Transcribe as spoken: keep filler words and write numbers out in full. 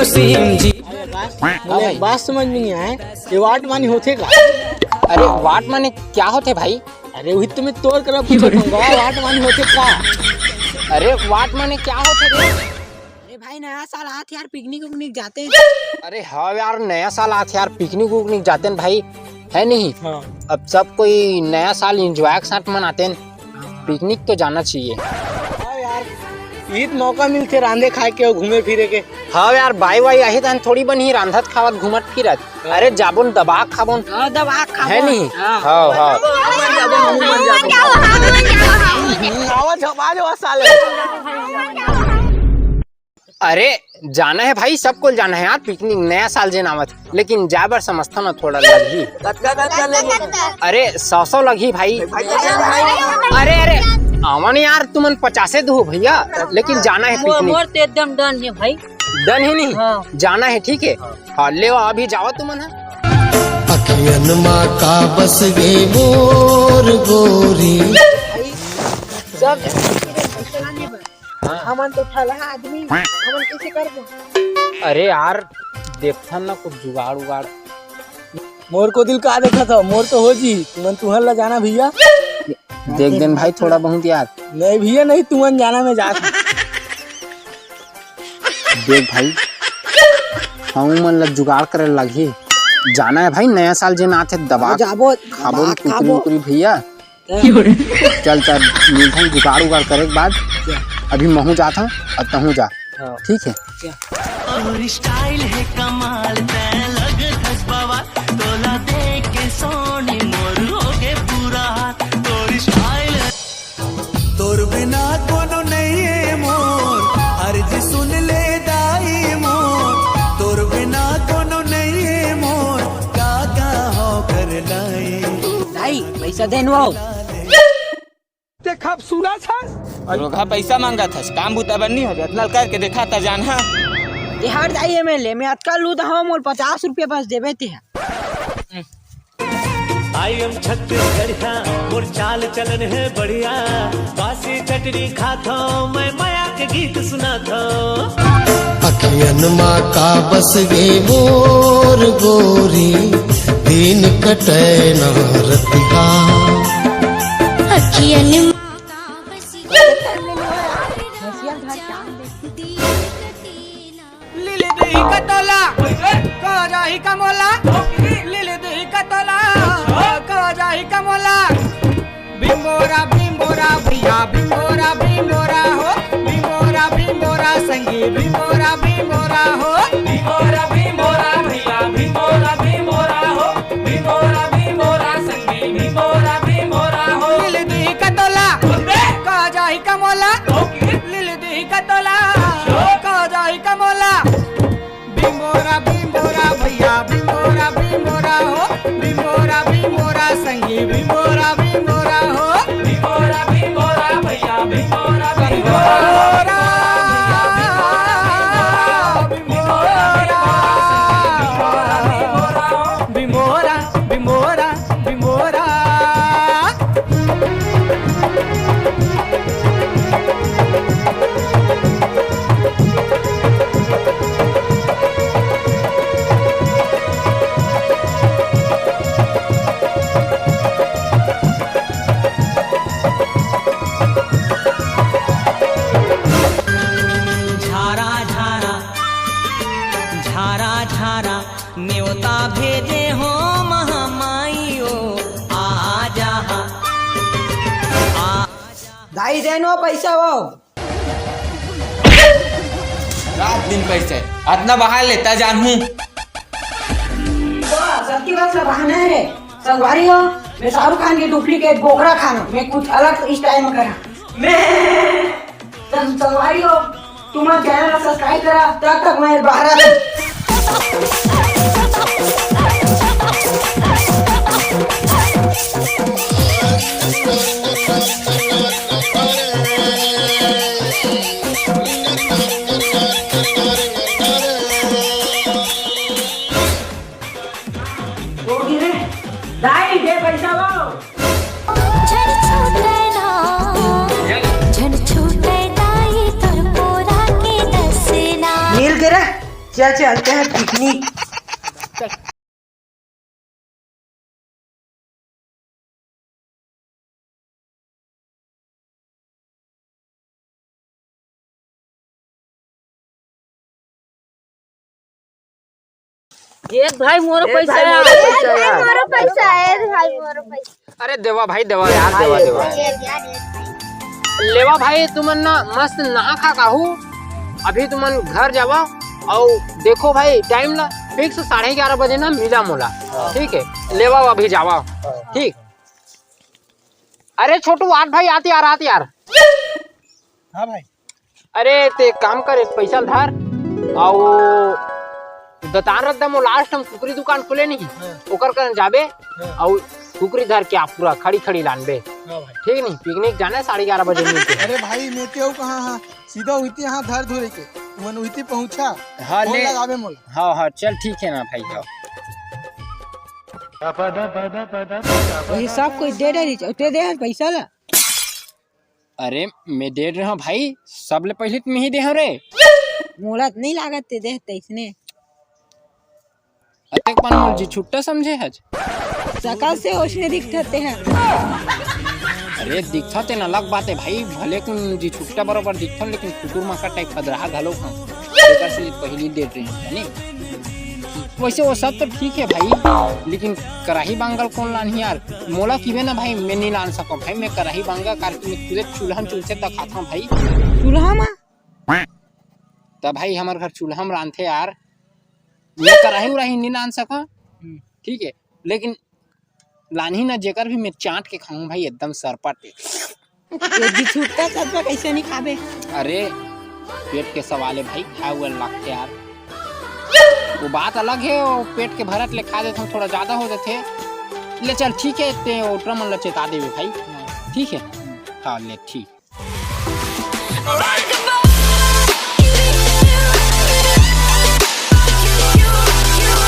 अरे बात, हाँ भाई। एक बात समझ में नहीं आए, ये वाट मानी होथे का? अरे वाट माने क्या होथे भाई? अरे वही तो मैं तोर करा पूछत हूँ, वाट मानी होथे का? अरे वाट माने क्या होथे रे? अरे भाई, नया साल आत यार, पिकनिक उकनिक जाते हैं। अरे हाँ यार, नया साल आत यार, पिकनिक उकनिक जाते हैं भाई, है नहीं? हाँ। अब सब कोई नया साल एंजॉय के साथ मनाते हैं, पिकनिक तो जाना चाहिए। हाँ यार, ईद मौका मिलथे रांधे खाए के अउ घूमे फिरे के। हाँ यार, बाई वाई आही तहन थोड़ी बनही रांधत खावत घूमत फिरत। अरे जाबोन दबा खाबोन। हाँ, दबा खाबोन। है नहीं? हाँ। हाँ, हाँ। आवाज, आवाज, आवाज साले। अरे जाना है भाई, सबको जाना है यार पिकनिक, नया साल जेन आवत, लेकिन जाए बर समझथव ना थोड़ा लगही। कतका, कतका लगही? अरे सौ सौ लगही भाई। भाई, कतका भाई? अरे, अरे, आवन यार, तुमन पचासे दो भैया, लेकिन जाना है मोर, पिकनिक। मोर तो एकदम डन है भाई। डन है नहीं? हाँ। जाना है, ठीक है। हाँ, ले अभी जावा तुमन, हाँ। अखियन मा का बस गे मोर गोरी। सब हाँ। हमन तो ठलहा आदमी, हमन कैसे करबो? अरे यार, देखथन ना कुछ जुगाड़ उगाड़। मोर को दिल का देखत हो, मोर तो हो जी, तुमन तुहर ला जाना भैया। देख देन भाई थोड़ा बहुत यार। नहीं भैया नहीं, तुमन जाना, मैं जात हूँ। देख भाई, हमू मन ला जुगाड़ करे लगही। जाना है भाई, नया साल जेन आथे दबा हाँ, जाबो, खाबो दबा कुकरी खाबो। उकरी भैया। चल, चल, मिलथन, जुगाड़ उगाड़ करे के बाद अभी महूँ जात हूँ और तहूँ जा। हाँ। ठीक है। तोर स्टाइल है कमाल, तै लगथस बवाल, तोला देख के सोनी मोर होगे बुरा हाल। तोर स्टाइल है। तोर बिना कोनो नहीं है मोर, अर्जी सुन ले दाई मोर। तोर बिना कोनो नहीं है मोर, का का हो कर लाई। दाई, पैसा देन वो। ते खूबसूरत हस। रोगहा पैसा मांगत हस, काम बुता बर नहीं हो, अतना करके देखा त जान हा। ते हट जाई एमे ले, मैं अतका लूद हव, मोर पचास रुपया बस देबे ते हा। आई एम छत्तीसगढ़िया, मोर चाल चलन है बढ़िया। बासी चटनी खात हव, मैं मया के गीत सुनात हव। अखियन मा का बस गे मोर गोरी, दिन कटे ना रतिहा। अखियन मा का बस गे लील दुई कतोला, का जाही कमोला। लील दुई कतोला, का जाही कमोला। बिंबोरा, बिंबोरा, भैया, बिंबोरा, बिंबोरा हो। बिंबोरा, बिंबोरा, संगी, बिंबोरा, बिंबोरा हो। बिंबोरा, बिंबोरा, भैया, बिंबोरा, बिंबोरा हो। बिंबोरा, बिंबोरा, संगी, बिंबोरा, बिंबोरा हो। लील दुई कतोला, का जाही कमोला। लील दुई कतोला, का जाही कमोला। बिंबोरा, बिंबोरा, भैया, बिंबोरा, बिंबोरा हो। बिंबोरा, बिंबोरा, संगी, बिंबोरा, बिंबोरा हो। बिंबोरा, बिंबोरा, भैया, बिंबोरा, बिंबोरा। बिंबोरा, बिंबोरा, बिंबोरा। झारा झारा, झारा झारा, नेवता भेजे हो महामाई ओ, आ जा, आ। दाई देन वो पैसा वो। रात दिन पैसे, अतना बहाल लेता जानहूं। वाह, सबके पास बहाना है रे। संगवारी हो, मैं शाहरुख खान के डुप्लीकेट बोकरा खान हूँ। मैं कुछ अलग स्टाइल में करा। मैं, सब संगवारी हो, तुम चैनल को सब्सक्राइब करा, तब तक मैं बाहर आ। दाई दे पैसा वो। झन छूटे ना, झन छूटे दाई तोर पोरा के दसना। मिल के रे। चल, चलते हैं पिकनिक। देख भाई, मोरो पैसा है। मोरो पैसा है भाई, मोरो पैसा। अरे देवा भाई, देवा यार, देवा, देवा। लेवा भाई, तुमन ना मस्त नहा खा काहू, अभी तुमन घर जावा। और देखो भाई, टाइम ला फिक्स साढ़े ग्यारह बजे ना मिला मोला। ठीक है, लेवा अभी जावा। ठीक। अरे छोटू, आठ भाई, आत यार, आत यार। हाँ भाई। अरे ते काम कर, एक पैसा धर, अउ दतान रख दे, मो लास्ट हम कुकरी दुकान खोले नहीं, हाँ। ओकर करन जाबे, हाँ। अउ कुकरी धर के आप पूरा खड़ी खड़ी लानबे। हाँ भाई। ठीक नहीं, पिकनिक जाने साढ़े ग्यारह बजे मिलते हैं। अरे भाई, मैं क्यों कहाँ, हाँ, सीधा उहिती, हाँ, धर धुरे के, मन उहिती पहुँचा। हाँ, फोन ले। लगाबे मोला। हाँ, हाँ, चल ठीक है ना भाई, हाँ। वही सब कोई दे डरी, ते दे पैसा ला। अरे, मैं दे रहा भाई, सबले पहले तो मैं ही दे हूँ रे। मोला तो नहीं लागत ते दे तैसने। अतेक पन मोल जी छुट्टा समझे हज। सकल से ओसने दिखते हैं। अरे, दिखता ते न अलग बात है भाई, भले कुन जी छुट्टा बरोबर दिखता, लेकिन कुकुर माका टाइप खदराहा घलो खाऊं। एकर से पहली date रही है, नहीं? वैसे वो सब तो ठीक है भाई, लेकिन कराही बांगल कौन लानही यार? मोला किबे ना भाई, मैं नहीं लान सकूं भाई, मैं कराही बांगल करके मैं खुदे चूल्हा में चुलसे तक खाता हूं भाई। चूल्हा में? तब भाई हमारे घर चूल्हा में रांधे यार, मैं कराही उराही नहीं लान सकूं, ठीक है, लेकिन लानही ना, जेकर भी मैं चाट के खाऊं भाई, एकदम सरपट। ये जी छूटता तब तो कैसे नहीं खाबे? अरे, पेट के सवाल है भाई, खाए हुए लगते यार। वो बात अलग है, वो पेट के भरत ले खा देते हैं, थोड़ा ज्यादा हो जाते हैं। ले चल, ठीक है, ते ओटरा मन ला चेता देवे भाई, ठीक है? हाँ, ले, ठीक।